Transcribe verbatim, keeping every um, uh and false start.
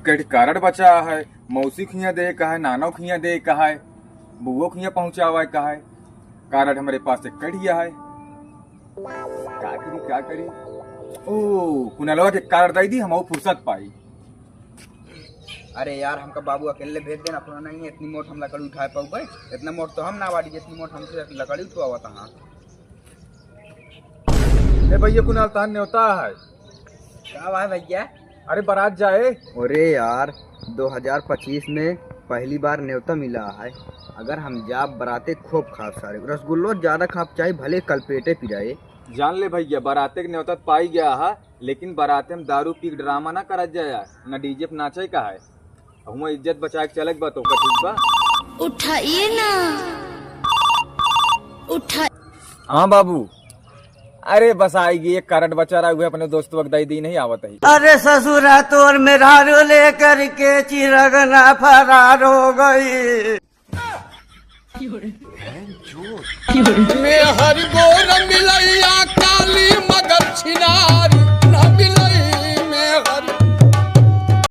कट कार्ड बचा है, मौसी खिया दे का है, नानो खिया दे का है, बुओ खिया पहुँचावा का है। कार्ड हमरे पास एक कढ़िया है। का करी, का करी? ओ, कुनलवा के कार्ड दे दी, हम फुर्सत पाई। अरे यार, हमका बाबू अकेले भेज देना, अपना नहीं है, इतनी मोट हम लकड़ी उठाए पाउबे? इतना मोट तो हम ना बाड़ी, जितनी मोट हमसे लकड़ी उठवावत हाँ। ए भैया, कुणाल, तहान न्योता है। का बा भैया? अरे, बारात जाए। अरे यार, दो हज़ार पच्चीस में पहली बार न्योता मिला है। अगर हम जाब बराते, खूब खाब सारे रसगुल्लो, ज्यादा खाब, चाहे भले कल पेटे पिराए। जान ले भैया, बराते के न्योता त पाई गया है, लेकिन बराते में दारू पी के ड्रामा ना करा जाए, ना डीजे पे नाचे का है। हुआ इज्जत बचाए के चले के बा, तो का ठीक बा? उठाइए ना, उठा। हाँ बाबू, अरे बस आएगी, एक कार्ड बचा रहा हुआ, अपने दोस्तों के दे दी, नहीं आवत है। अरे ससुरा, तोर मेहरारू लेकर के चिरगना फरार हो गई। मैं हर गोर मिलाई